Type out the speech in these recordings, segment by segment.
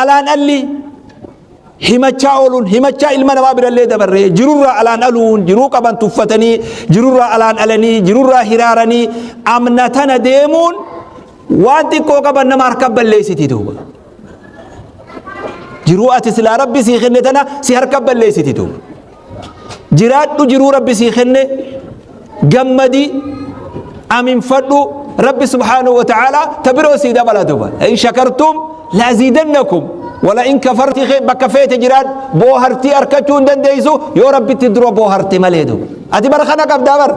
Alaan alli himachaa ooluun himachaa ilma namaa birallee dabarree jirurraa alaan aluun jiruu qaban tuffatanii jirurraa alaan alanii jirurraa hiraaranii amna tana deemuun waan xiqqoo qaban nama harka balleessiti duuba. Jiruu ati silaa rabbi sii kenne tana si harka balleessiti duuba. Jiraadhu jiruu rabbi sii kenne gammadi aminfadhu rabbi subhaanahu wa ta'ala ta biroo sii dabala duba in shakartum laaziidannakum wala in kafarti bakka feete jiraadhu boohartii arkachuu hin dandeessu yoo rabbitti dura booharte malee duba ati bara kana qabdaa bar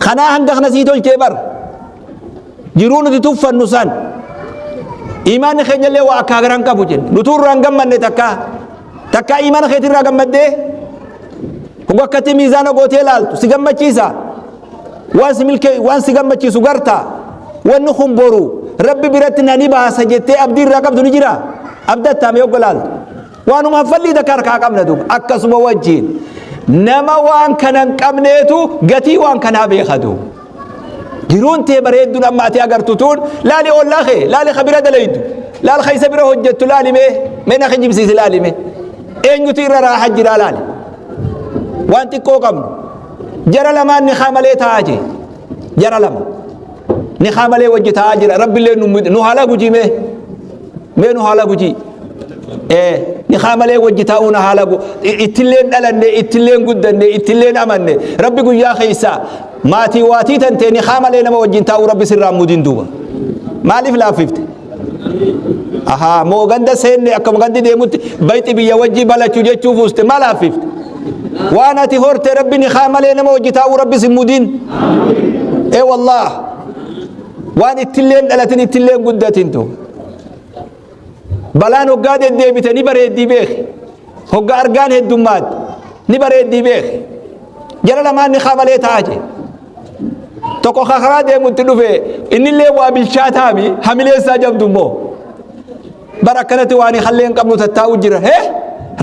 kanaa hanga kana sii tolchee bar jiruu nuti tuffannu san imaanni keenyallee waa akkaa garan qabu jenne nutuu irraa hin gammanne takkaa Takkaa iimaana keetirraa gammaddee? Hogga akkatti miizaana gootee laaltu si gammachiisa? Waan si milkee waan si gammachiisu gartaa? Wanni kun boru Rabbi biratti na ni baasa jettee abdii irraa qabdu ni jira? Abdattaa mee hogga laaltu? Waanuma haffallii takka harkaa qabna duuba akkasuma wajjiin nama waan kana hin qabneetu gatii waan kanaa beeka duuba. Jiruun tee bareedduun amma ati agartu tuun laali ollaa kee laali ka bira dalaydu laal ka isa bira hojjettu laali mee mee na kijibsiisi laali mee eenyutu irra raaha jiraa laali waan xiqqoo qabnu jara lamaan ni kaa malee taa'aa jee jara lama ni kaa malee wajji taa'aa jira rabbillee nu haala gujii mee mee nu haala gujii ni kaa malee wajji taa'uu na haala ittilleen dhalanne ittilleen guddanne ittilleen amanne rabbi guyyaa keessaa Maatii waatii tantee nikaa malee nama wajjin taa'uu rabbi sirraa mudin duuba. Maaliif laaffifte? Ahaa moo ganda seenne akkuma gandi deemutti bayxi biyya wajji balachu jechuu fuuste maa laaffifte? Waan ati horte rabbi nikaa malee nama wajji taa'uu rabbi sin mudin. Ee wallaah waan ittilleen dhalatin ittilleen guddatin tu. Balaan hoggaa deddeebite ni bareeddii beeki. Hoggaa argaan heddummaatti ni bareeddii beeki. Jara lamaan ni malee ta'a jee. Tokko karaa deemutti dhufe innillee waa bilchaataami hamilee isaa jabdu immoo. Bara akkanatti waan hallee hin qabnu tattaa'u jira. Hee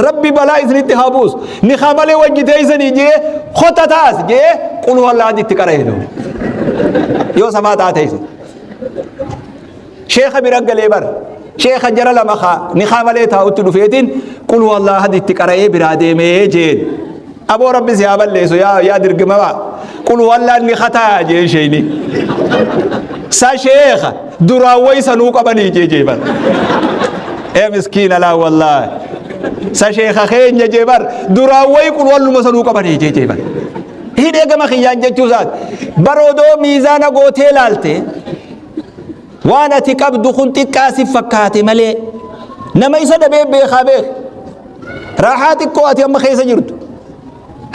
Rabbi balaa isinitti haa buusu. Ni malee wajji teessanii jee kota taas jee qul huwallaa itti qara'e. Yoo safaa taatee. Sheekha bira galee bar. Sheekha jara lama kaa nikaa malee taa'utti dhufeetiin qul huwallaa ahad itti qara'ee biraa deemee jeen. Aboo rabbi si haa balleessu yaa yaa dirgimamaa. Qul huwallaan ni kataa jeen sheeyni. Sa sheekha duraan wayi sanuu qabanii jee jee bar. Ee miskiina laa wallaahi. Sa sheekha keenya jee bar duraan wayi qul huwalluma sanuu qabanii jee jee bar. Hidhee gama kiyyaan jechuu isaati. Bar odoo miizaana gootee laalte Waan ati qabdu kun xiqqaa si fakkaate malee nama isa dhabee beekaa beek. Raaxaa xiqqoo ati amma keessa jirtu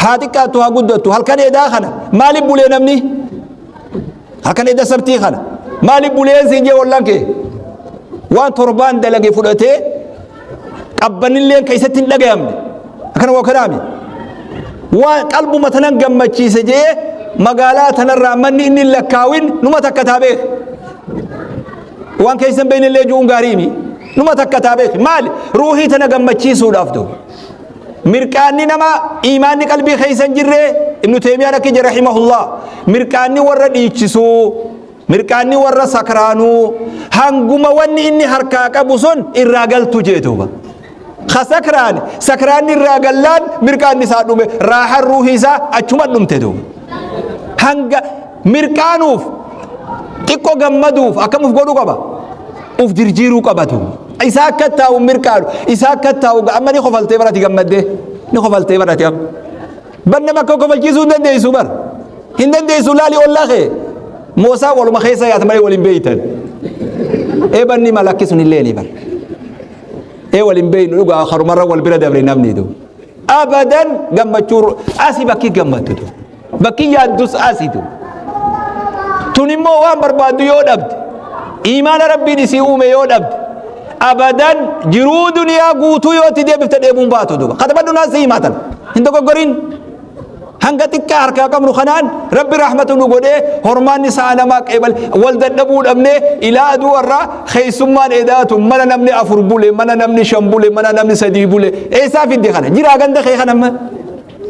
haa xiqqaattu haa guddattu halkan edaa kana maaliif bulee namni halkan eda sabtii kana maaliif bulee siin jee wallaan kee waan torbaan dalage fudhatee qabbanilleen keessatti hin dhagayamne akkana waa kanaami waan qalbuma tanan gammachiise jee magaalaa tanarraa manni inni hin lakkaawin numa takka taa beek waan keessa hin beeknellee ju'uun gaariimi numa takka taa beek maali ruuhii tana gammachiisuudhaaf duuba mirqaanni nama iimaanni qalbii keessa hin jirre ibnu teemiyaan akki jedhe rahimahullah mirqaanni warra dhiichisuu Mirqaanni warra sakraanuu hanguma wanni inni harkaa qabu sun irraa galtu jee duuba. Ka sakraane sakraanni irraa gallaan mirqaanni isaa dhume raaxan ruuhii isaa achuma dhumte duuba. Hanga mirqaanuuf xiqqoo gammaduuf akkam uf godhuu qaba? Uf jirjiiruu qaba duuba. Isaa akka taa'u mirqaanu isaa akka taa'u amma ni kofaltee barati gammaddee ni kofaltee barati amma. Bar nama akka kofalchiisuu hin dandeessu bar. Hin dandeessu laali ollaa kee. Moosaa waluma keessa yaata malee waliin beeytan. Ee banni malakki sun illee ni bar. Ee waliin beeynu dhugaa karumarra wal bira dabre namni du. Abadan gammachuu asi bakki gammaddu du. Bakki yaaddus asi du. Tun immoo waan barbaaddu yoo dhabde. Iimaana rabbiin isii uume yoo dhabde. Abadan jiruu duniyaa guutuu yoo itti deebifte dheebuun baatu duuba. Katabadhu naan si himaatan. Hin dogoggorin. Hanga xiqqaa harkaa qabnu kanaan rabbi rahmatu nu godhee hormaanni sa'a namaa qeebal wal dadhabuu dhabnee ilaa aduu irraa keessummaan edaatu mana namni afur bule mana namni shan bule mana namni sadii bule eessaa fidde kana jiraa ganda kee kana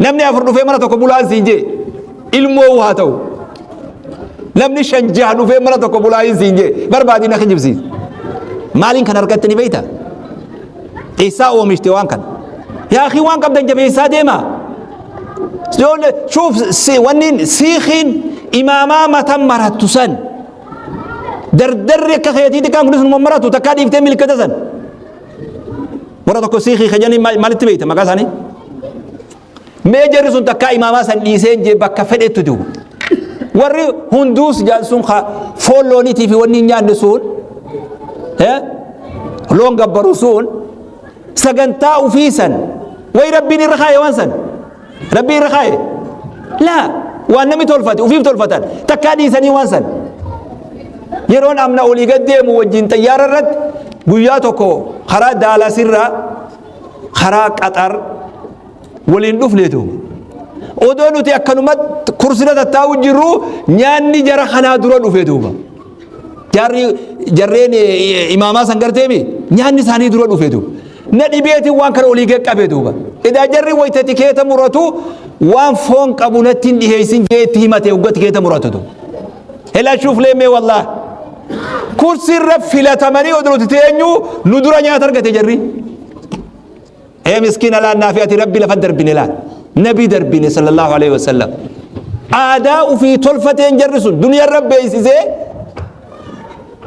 namni afur dhufee mana tokko bulaan siin jee ilmoo haa ta'u namni shan jaha dhufee mana tokko bulaa hin siin jee barbaadii na kijibsiisa. Maaliin kan argatte ni beeyta? Eessaa oomishte waan kana? Yaa akii waan qabdan jabeessaa deema. Shuuf wanni siikiin imaamaa matan marattu san dardarri akka keetii xiqqaan kunis numa maratu takkaa dhiiftee milkata san. Warra tokko siikii kajanii maalitti beeyta maqaa isaanii? Mee jarri sun takkaa imaamaa san dhiisee jee bakka fedhettu duuba. Warri hunduus jaan sun ka foon looniitii fi wanni hin nyaanne sun loon gabbaru sun sagantaa ufii san wayi rabbiin irra kaaye waan san rabbiin irra kaaye laa waan namni tolfate ufiif tolfatan takkaa dhiisanii waan san yeroon amna olii gad deemu wajjin xayyaara irratti guyyaa tokko karaa daalasirraa karaa qaxar waliin dhufneetu odoo nuti akkanumatti kursira tattaa'u jirru nyaanni jara kanaa dura dhufe duuba. Jarri jarreen imaamaa san garteemi nyaanni isaanii dura dhufe duuba. Na dhibeetiin waan kana olii qaqqabe duuba. Edaa jarri wayita tikeeta muratu waan foon qabu natti hin dhiheessin jee itti himate hogga tikeeta muratu duuba. Helaa shuuf leemmee wallaah. Kursirra filatamanii odoo nuti teenyu nu dura nyaata argate jarri. Ee miskiina laan naafi ati rabbi lafa darbine laan. Nabi darbine sallallahu alaihi wasallam. Aadaa ufii tolfateen jarri sun duniyarra beeksisee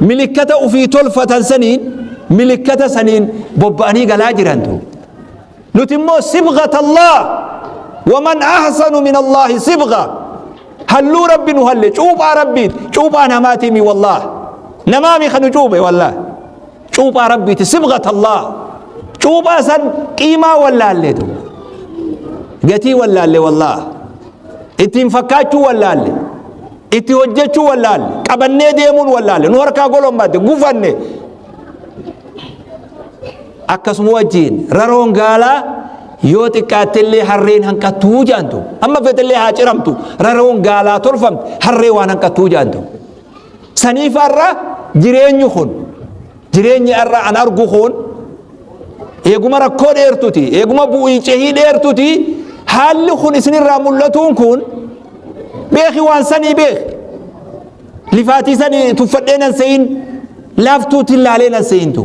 milikkata ufii tolfatan saniin milikkata saniin bobba'anii galaa jirantu. Nuti immoo sibghat Allah waman ahsanu min Allahi sibgha. Halluu rabbi nu halle cuuphaa rabbiit cuuphaa namaatiimi wallaah. Namaami kan nu cuuphe wallaah. Cuuphaa rabbiiti sibghat Allah. Cuuphaa san qiimaa wallaalleetu. Gatii wallaalle wallaah. Ittiin fakkaachuu wallaalle. Itti hojjechuu wallaalle. Qabannee deemuun wallaalle. Nu harkaa golommadde gufanne. Akkasuma wajjiin raroon gaalaa yoo xiqqaattellee harreen hanqattuu jaantu. Hamma feetellee haa ciramtu. Raroon gaalaa tolfamte harree waan hanqattuu jaantu. Saniif har'a jireenyi kun jireenyi har'a an argu kun eeguma rakkoo dheertuti eeguma bu'ii cehii dheertuti haalli kun isinirraa mul'atuun kun beeki waan sanii beeki lifaatii sanii tuffadhee nan se'in laaftuutiin laalee nan se'intu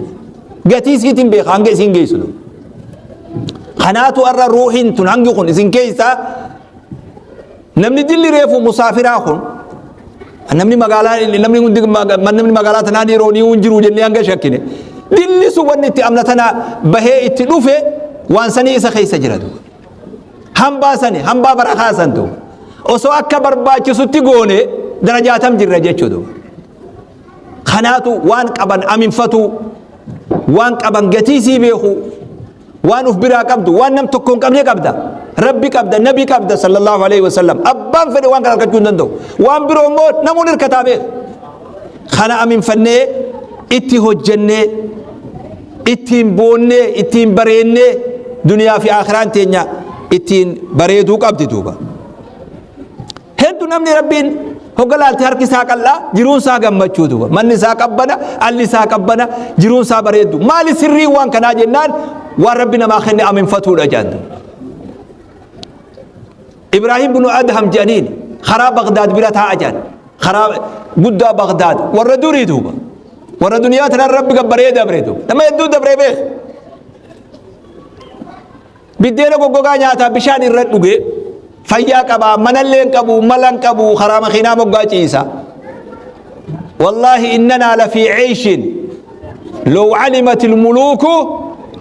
gatii isiitiin beeka hanga isiin geessitu. Kanaatu har'a ruuhiin tun hangi kun isin keessaa Namni dilli reefu musaafiraa kun namni magaalaa namni hundi namni magaalaa tanaa dhiiroo ni hin jiru jennee hanga shakkine. Dilli sun wanni itti amna tana bahee itti dhufe waan sanii isa keessa jira duuba. Hambaa sani hambaa barakaa santu osoo akka barbaachisutti goone darajaatam jirra jechuudha. Kanaatu waan qaban aminfatu waan qaban gatii sii beeku waan uf biraa qabdu waan nam tokko hin qabne qabda rabbi qabda nabi qabda sallallahu alaihi wasallam abbaan fedhe waan kana argachuu hin danda'u waan biroo immoo namuun hirkataa beeka kana aminfannee itti hojjennee ittiin boonnee ittiin bareennee duniyaa fi akiraan teenya ittiin bareeduu qabdi duuba. Heddu namni Rabbiin hogga laalte harki isaa qal'aa jiruun isaa gammachuu duuba manni isaa qabbana alli isaa qabbana jiruun isaa bareeddu maali sirriin waan kanaa jennaan waan Rabbi namaa kenne aminfatuudha jedhan Ibraahim bunu Adham jedhaniin karaa Bagdaad bira taa'a jedhan karaa guddaa Bagdaad warra durii duuba warra duniyaa tanaan Rabbi gabbaree dabre duuba nama hedduu dabree beek Biddeena goggogaa nyaataa bishaan irra dhuge fayyaa qabaa manallee hin qabu mala hin qabu karaa makiinaa moggaa ciisa. Wallaahi innanaa lafii ceeshin low alimat ilmuluuku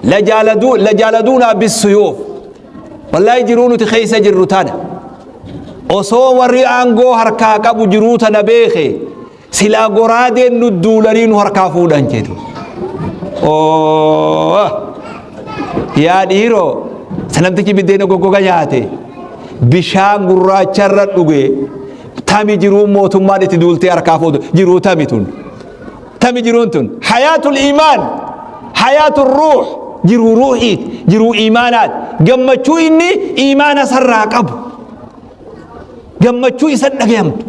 lajaaladuunaa bissuyuuf. Wallaahi jiruu nuti keessa jirru tana osoo warri aangoo harkaa qabu jiruu tana beeke Silaa goraadeen nu duulanii nu harkaa fuudhan jedhu. Oo! Yaa dhiiroo sanamtichi biddeena goggoga nyaate bishaan gurraacharra dhuge tami jiruu mootummaan itti duultee harkaa fuutu jiruu tami tun. Tami jiruun tun hayaatul iimaan hayaatul ruuh jiruu ruuhiit jiruu iimaanaat gammachuu inni iimaana sarraa qabu gammachuu isa dhagayamtu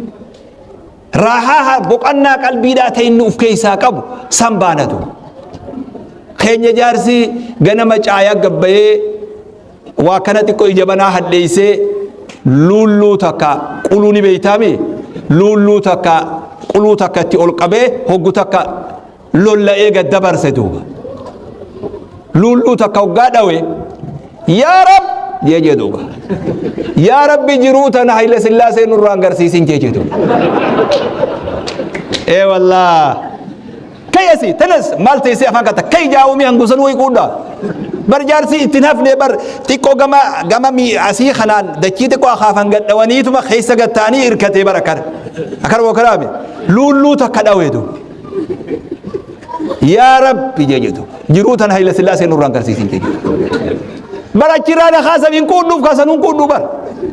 Raahaa boqannaa qalbiidhaa ta'e inni uf keessaa qabu san baanatu. Keenya jaarsi ganama caayaa gabbayee waa kana xiqqoo ija banaa hadheessee luulluu takka quluu ni beeytaami luulluu takka quluu takka itti ol qabee hoggu takka Lolla'ee gad dabarse duuba. Luulluu takka hoggaa dhawe yaa Rab jee jee duuba. Yaa Rabbi, jiruu tana Haile Sillaasee nurraa hin garsiisin jee jee duuba. Ee wallaa. Kai asii tanas maal teessee afaan katta kai jaa'umii hangusan wayi quudha. Bar jaarsi ittiin hafne, bar xiqqoo gama gama asii kanaan dachii xiqqoo akaafan gadhawaniituma keessa gattaanii hirkatee bara akkana. Akkana moo kanaami luulluu takka dhawee duuba. Yaa Rabbi jee jedhu, jiruu tana Haile Sillaasee nurraan garsiisin jee jedhu. Bar achirraa na kaasan hin quudhuuf kaasan hin quudhu bar.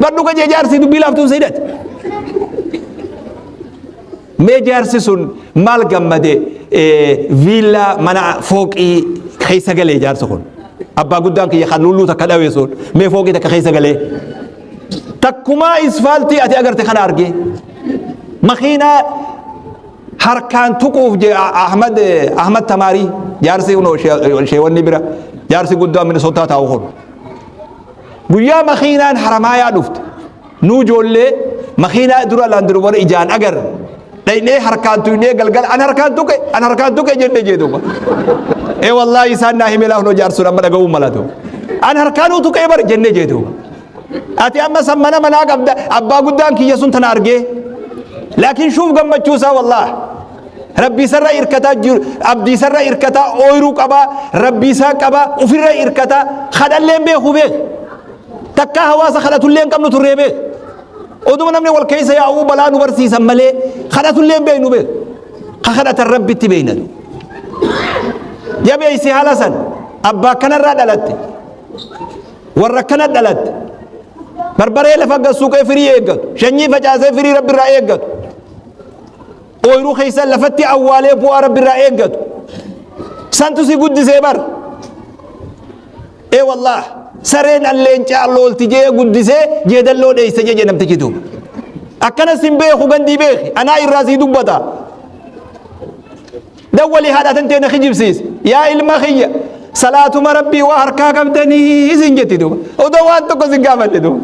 Bar dhuga jee jaarsi, dubbii laaftuun seedhate. Mee jaarsi sun maal gammade, viillaa mana fooqii keessa galee jaarsi kun. Abbaa guddaan kiyya kan lulluu takka dhawe sun mee fooqii takka keessa galee. Takkumaa isfaaltii ati agarte kana argee. Makiinaa harkaan tuquuf je Ahmad Ahmad Tamaarii, jaarsi kunoo sheewanni bira jaarsi guddaa Minisootaa taa'u kun. Guyyaa makiinaan Haramaayaa dhufte. Nuu ijoollee makiinaa dura Land Rover ijaan agarre. Dhaynee harkaan tuqnee galgala an harkaan tuqe, an harkaan tuqe jenne jee duuba. Ee wallaahi, isaan naa hime, laafnoo jaarsuun amma dhaga'uu malatu. An harkaanuu tuqee bar jenne jee duuba. Ati amma san mana manaa qabda, abbaa guddaan kiyya sun tana argee. Laakiin shuuf gammachuu isaa, wallaahi. Rabbii isarra hirkataa jiru, abdii isarra hirkataa, ooyiruu qabaa, rabbii isaa qabaa, ofirra hirkataa, kadhallee beeku beek. Takkaa hawaasa kadhatullee hin qabnu turree beek. Oduma namni wal keessa yaa'uu balaa nu barsiisan malee kadhatullee hin beeknu beek. Ka kadhatan rabbitti beeknatu. Jabeessi haala san abbaa kanarraa dhalatte. Warra akkana dhalatte. Barbaree lafa gassuuqee firii eeggatu. Shanyii facaasee firii rabbi irraa eeggatu. Ooyiruu keessa lafatti awwaalee bu'aa rabbi irraa eeggatu. Santu si guddisee bar. Ee wallaah, sareen alleencaa loolti jee guddisee jeedalloo dheeyse jee namtichi duuba. Akkana sin beeku, gandii beeki, anaa irraa sii dubbata. Dawwalii haadha tantee na kijibsiise. Yaa ilma kiyya, salaatuma rabbii waa harkaa qabdanii isin jetti duuba. Odoo waan tokko sin gaafanne duuba.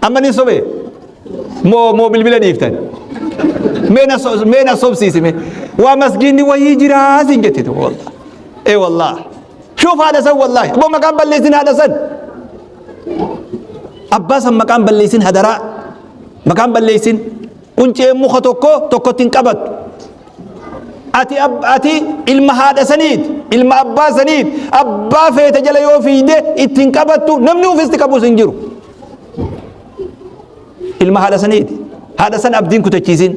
Amma ni sobee moo bilbila dhiiftan? Mee na sobsiisi mee. Waa masgiinni wayii jiraa sin jetti duuba wallah. Ee wallah. Shuuf haadha san, wallahi. Aboo, maqaan balleessin haadha san. Abbaa san maqaan balleessin hadaraa. Maqaan balleessin. Qunceen muka tokko tokkotti hin qabattu. Ati ilma haadha saniiti, ilma abbaa saniiti. Abbaa feete jala yoo fiigde ittiin qabattu, namni ofisti qabus hin jiru. Ilma haadha saniiti. Haadha san abdiin kutachiisin.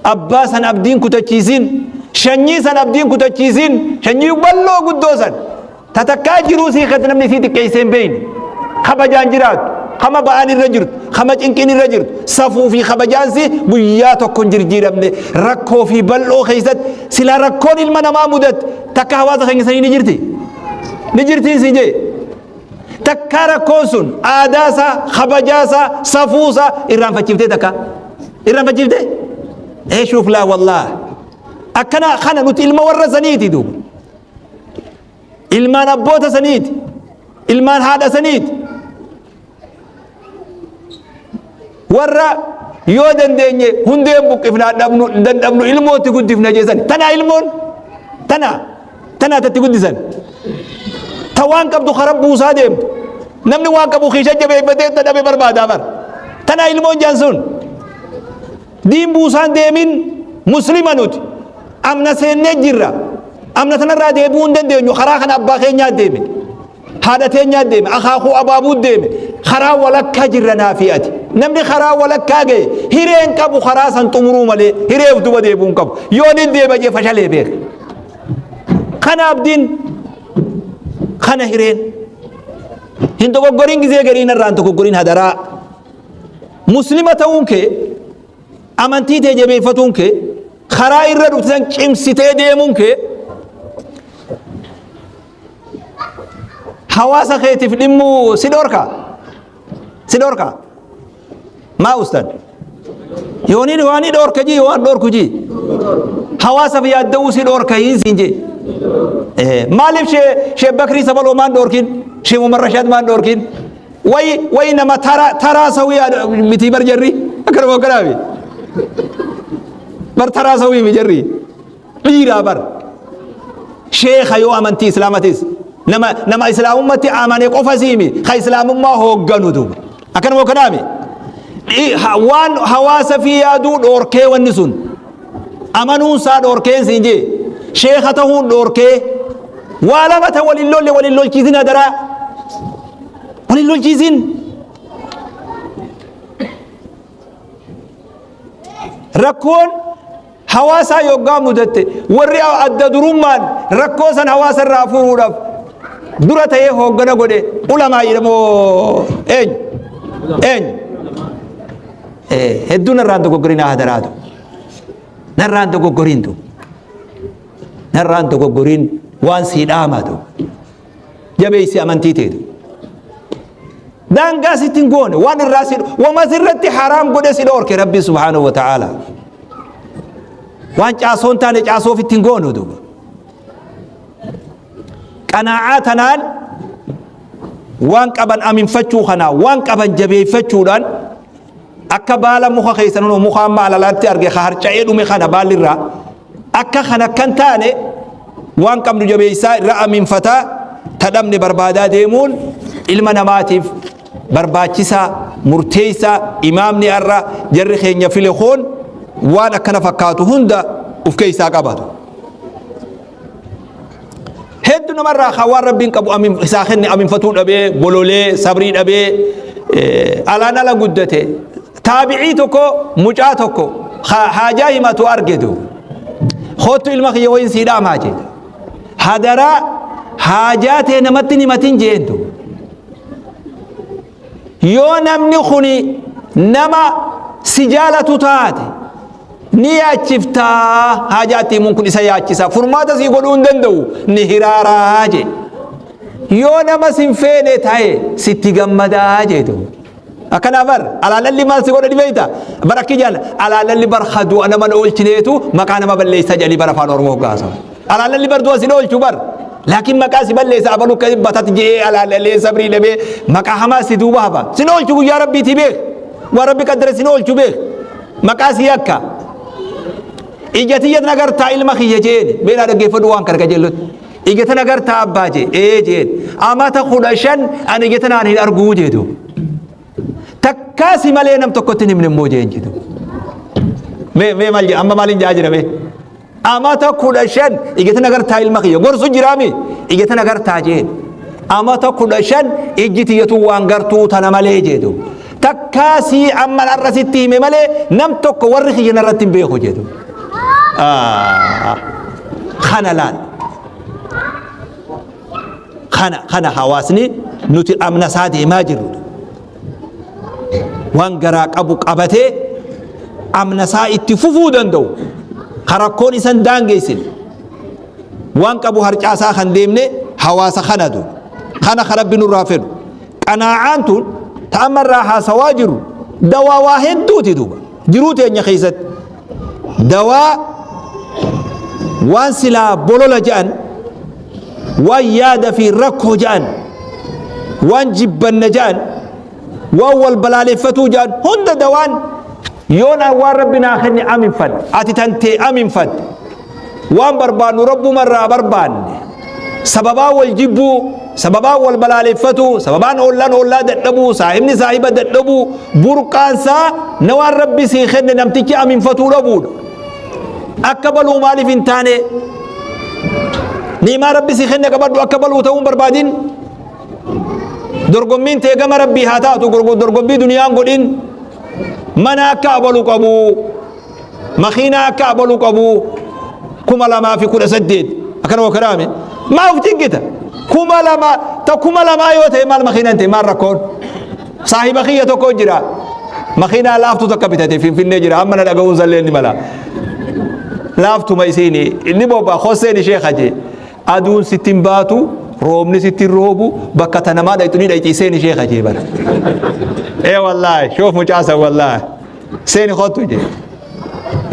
Abbaa san abdiin kutachiisin. Shanyii san abdiin kutachiisin. Shanyii bal'oo guddoo san. Tatakkaa jiruu sii keessatti namni sii xiqqeessee hin beekne. Kabajaan jiraatu. Kama ba'aan irra jirtu. Kama cinqiin irra jirtu. Safuu fi kabajaan si guyyaa tokko hin jirjiiramne. Rakkoo fi bal'oo keessatti silaa rakkoon ilma namaa mudatte takka hawaasa keenya sanii ni jirti. Ni jirtiin si jee. Takkaa rakkoon sun aadaa isaa, kabajaa isaa, safuu isaa irraanfachiiftee takka. Irraanfachiiftee? Ee shuuf laa wallaah. Akkana kana nuti ilma warra saniiti duuba. Ilmaan abboota saniiti. Ilmaan haadha saniiti. Warra yoo dandeenye hundeen buqqifnaa, dhabnu dandhabnu ilmootti guddifna jeessan. Tana ilmoon tana tana tatti guddisan. Ta waan qabdu kara buusaa deemtu. Namni waan qabu kiisha jabeeffatee ta dhabe barbaadaa bara. Tana ilmoon jaan sun. Diin buusaan deemin, muslima nuti. Amna seennee jirra. Amna tanarraa deebi'uu hin dandeenyu. Karaa kana abbaa keenyaa deeme. Haadha teenyaa deeme. Akaakuu abaabuu deeme. Karaa walakkaa jirra naafii ati. Namni karaa walakkaa ga'e hireen qabu karaa san xumuruu malee hireef duba deebi'uu hin qabu. Yoo ni deema jee fashalee beeka. Kana abdiin, kana hireen. Hin dogoggorin, gizee gariin irraa hin dogoggorin hadaraa. Muslima ta'uun kee, amantii tee jabeeffatuun kee, karaa irra dhufte san cimsitee deemuun kee, hawaasa keetiif dhimmuu si dhorka, si dhorka maa ustan yooni waan ni dhorka jii, waan dhorku jii, hawaasaaf yaadda'uu si dhorka hin siin jee. Maaliif shee Bakrii Sabaloo maan dhorkin, shee Umar Rashaad maan dhorkin? Way way, nama tara taraa sawii miti bar jarri, akkanuma akkanaafi bar taraa sawii mi jarri. Dhiiraa bar. Sheekha yoo amantii islaamatis nama nama islaamummatti amane qofa siimi ka islaamummaa hoogganu duuba. Akkanuma kanaami. Waan hawaasa fi yaaduu dhoorkee wanni sun. Amanuun isaa dhoorkeen siin jee. Sheekha tahuun dhoorkee. Waa lama ta waliin lolle waliin lolchiisin hadaraa. Waliin lolchiisin. Rakkoon hawaasaa yoggaa mudatte warri adda durummaan rakkoo san hawaasa irraa furuudhaaf dura ta'ee hooggana godhe ulamaa jedhamoo eenyu? Eenyu? Hedduu narraan dogoggorinaa hadaraatu. Narraan dogoggorintu. Narraan dogoggorin waan sii dhaamatu. Jabeessi amantii teetu. Daangaa sitti hin goone waan irraa si wama sirratti haraam godhe si dhoorke Rabbi subhaanahu wa ta'ala. Waan caasoo hin taane caasoo ofitti hin goonu duuba. Qanaa'aa tanaan waan qaban aminfachuu kanaa waan qaban jabeeffachuudhaan akka baala muka keessa nunu muka amma alalaatti arge ka harca'ee dhume kana baalli irraa akka kana kan taane waan qabnu jabeessaa irra aminfataa tadhabne barbaadaa deemuun ilma namaatiif barbaachisaa murteessaa. Imaamni har'a jarri keenya file kun waan akkana fakkaatu hunda uf keessaa qabatu. Hedduu namarraa kan waan Rabbiin qabu isaa kenne aminfatuu dhabee, bololee sabrii dhabee, alaan ala guddate. Taabicii tokko mucaa tokko haajaa himatu argetu, "Koottu ilma kiyya, wayin sii dhaamaa," jedhe. "Hadaraa, haajaa tee namatti hin himatin," jeentu. "Yoo namni kuni nama si jaalatu taate ni yaachiftaa, haajaatti himuun kun isa yaachisa, furmaata sii godhuu hin danda'u, ni hiraaraa," jedhe. "Yoo nama sin feene ta'e sitti gammadaa," jedhu. Akkana bar alaalalli maal si godha dhibeeyta bar akki jaan alaalalli bar hadu'a nama oolchineetu maqaa nama balleessa jedhanii bar afaan Oromoo gaasa. Alaalalli bar du'a sin oolchu bar. Laakiin maqaa si balleessa, abalu akka batat je'ee alaalalee sabrii dhabee maqaa hamaa si duuba hafa. Sin oolchu guyyaa Rabbiitii beek. Waan Rabbi qaddare sin oolchu beek. Maqaa si yakka. "Ija tiyya nagartaa, ilma kiyya," jeen. Beelaa dhaggeeffadhu waan kana qajeellotti. "Ija tana gartaa, abbaa?" jee. "Ee," jeen. "Amata 15 ani ija tanaan hin arguu," jeetu. "Takkaa si malee nam tokkotti hin himne immoo," jeen jedhu. Mee mee maal amma maaliin jaa jira mee? Amata 15 "Ija tana gartaa, ilma kiyya?" Gorsu jiraami. "Ija tana gartaa?" jeen. "Amata 15 ijji tiyyatu waan gartuu tana malee," jedhu. "Takkaa sii amma har'a sitti hime malee nam tokko warri kiyya narratti hin beeku," jedhu. Kana laal. Kana hawaasni nuti amna isaa deemaa jirru. Waan garaa qabu qabatee amna isaa itti fufuu danda'u. Karakkoon isan daangeessine. Waan qabu harcaasaa kan deemne hawaasa kanatu. Kana kan Rabbi nurraa fedhu. Qanaa'aan tun ta amma irraa haasawaa jiru dawaa waa hedduuti duuba. Jiruu teenya keessatti. Dawaa waan silaa bolola jedhan, waan yaada fi rakkoo jedhan, waan jibbanna jedhan, waan wal balaaleffatuu jedhan hunda dawaan yoon an waan Rabbi naa kenne aminfadhe, ati tantee aminfadhe, waan barbaannu Rabbumarraa barbaanne, sababaa wal jibbuu, sababaa wal balaaleffatuu, sababaan ollaan ollaa dadhabuu, saahibni saahiba dadhabuu, burqaansaa na waan Rabbi sii kenne namtichi aminfatuu dhabuudha. Akka baluu maaliif hin taane? Ni'imaa Rabbi sii kenne qabadhu, akka baluu ta'uu hin barbaadin. Dorgommiin tee gama Rabbii haa taatu, dorgommii duniyaan godhin. Mana akka abalu qabu, makiinaa akka abalu qabu, 2018 akkana karaame maa uf cinqita? 2000 ta 2000 yoo ta'e maal makiinaan ta'e maal rakkoon? Saahiba kiyya tokko jira, makiinaa laaftuu takka bitate, Finfinnee jira amma, na dhaga'uun sallee ni mala. Laaftuma isiini inni bobba hosseen ishee kaje, aduun sitti hin baatu, roobni sitti hin roobu, bakka ta namaa dhayxu ni dhayxi, seen ishee kajee bara. Ee wallaahi, shoof mucaasa, wallaahi seeni kottu jee.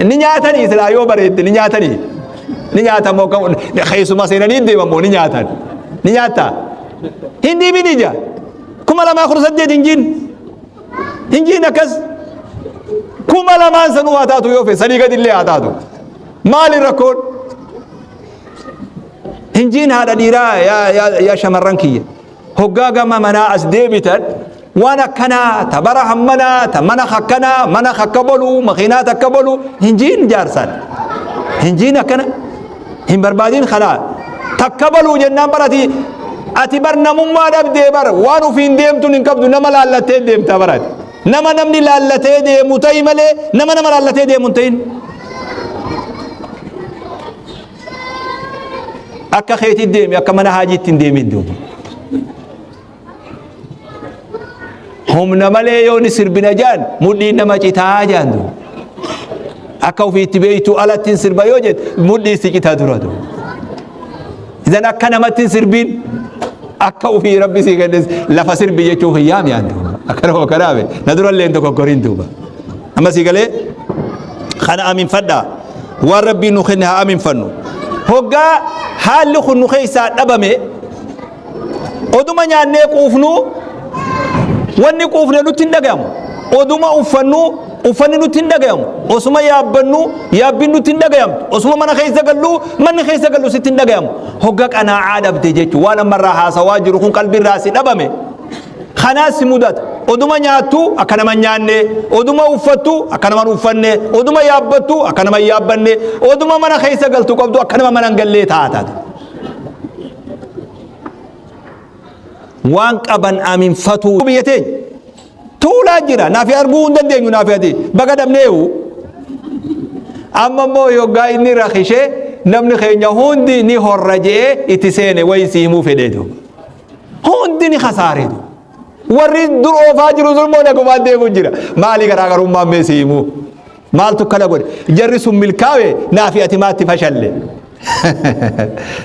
Ni nyaatanii silaa yoo bareedde ni nyaatanii, ni nyaatamoo keessuma seenanii deemamoo ni nyaatan, ni nyaata hin dhiibin ija 2018 hin jiin hin jiin. Akkas 2000n sanuu haa taatu, yoo fee sanii gadillee haa taatu, maali rakkoon? Hinjiin haadha dhiiraa yaa yaa yaa shamarran kiyya. Hoggaa gama manaa as deebitan waan akkanaa ta bara hammanaa ta mana akkanaa mana akka bolu makiinaa takka bolu hinjiin jaarsaan. Hinjiin akkana hin barbaadin kanaa takka baluu jennaan barati ati bar namummaa dhabdee bar waan ofiin deemtuun hin qabdu nama laallattee deemta barati. Nama namni laallatee deemu ta'i malee nama nama laallatee deemu hin ta'in. Akka keetii deemi akka mana haajiitti hin deemin duuba. Humna malee yoo ni sirbina jaan mudhiin nama citaa jaan duuba. Akka ofiitti beektu alatti hin sirba yoo jette mudhii si citaa dura duuba. Idan akka namatti hin sirbiin akka ofii rabbi sii kennes lafa sirbi jechuuf hin yaami aan duuba. Akkana hoo kanaabe na dura illee hin dogoggoriin duuba. Amma sii galee kana aminfadhaa waan rabbiin nu kenne haa aminfannu. Hoggaa haalli kun nu keessaa dhabame Oduma nyaannee quufnuu wanni quufne nutti hin dhagayamu. Oduma uffannuu uffanni nutti hin dhagayamu. Osuma yaabbannuu yaabbiin nutti hin dhagayamtu. Osuma mana keessa galluu manni keessa gallu sitti hin dhagayamu. Hogga qanaa'aa dhabde jechuun waan amma irraa haasawaa jiru kun qalbii irraa si dhabame. Kanaas si mudata. Oduma nyaattu akka nama hin nyaanne, oduma uffattu akka nama hin uffanne, oduma yaabbattu akka nama hin yaabbanne, oduma mana keessa galtu qabdu akka nama mana hin gallee taata. Waan qaban aminfatuu biyya teenya tuulaa jira naafi arguu hin dandeenyu naafi ati baga dhabneehu amma immoo yoggaa inni rakishee namni keenya hundi ni horra je'ee itti seene wayi si himuu fedhee duuba hundi ni kasaaree duuba warri dur oofaa jiru sun immoo nagumaan deemuu jira maali garaagarummaan mee si himuu Maaltu akkana godhe? Jarri sun milkaawe naafi ati maatti fashalle.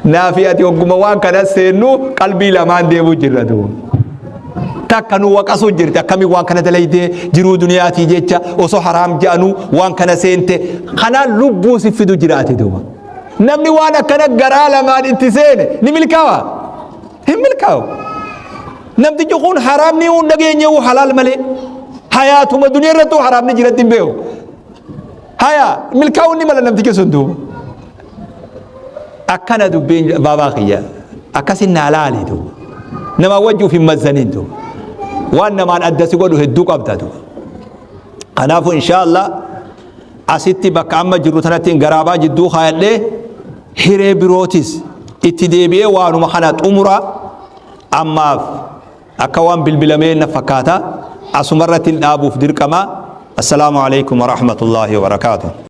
Naafi ati hogguma waan kana seennu qalbii lamaan deemuu jirra duuba. Takka nu waqasuu jirti akkamiin waan kana dalaydee jiruu duniyaatii jecha osoo haraam je'anuu waan kana seente kanaan lubbuu si fidu jiraate duuba. Namni waan akkana garaa lamaan itti seene ni milkaawa? Hin milkaawu. Namtichi kun haraamni hin dhageenye halaal malee. Hayaatuma duniyaa irrattuu haraamni jiratti hin beeku. Haya milkaa'uun ni mala namtichi sun duuba. Akkana dubbiin baabaa kiyya akkasin naa laali duuba. Namaa wajji of hin mazzaniin duuba. Waan namaan adda si godhu hedduu qabda duuba. Kanaafuu inshaallah asitti bakka amma jirru tanatti garaabaa jidduu kaayadhee hiree birootis itti deebi'ee waanuma kana xumura ammaaf akka waan bilbilamee na fakkaata asumarratti dhaabuuf dirqama. Assalaamu alaikum warahmatullaahi wabarakaatuh.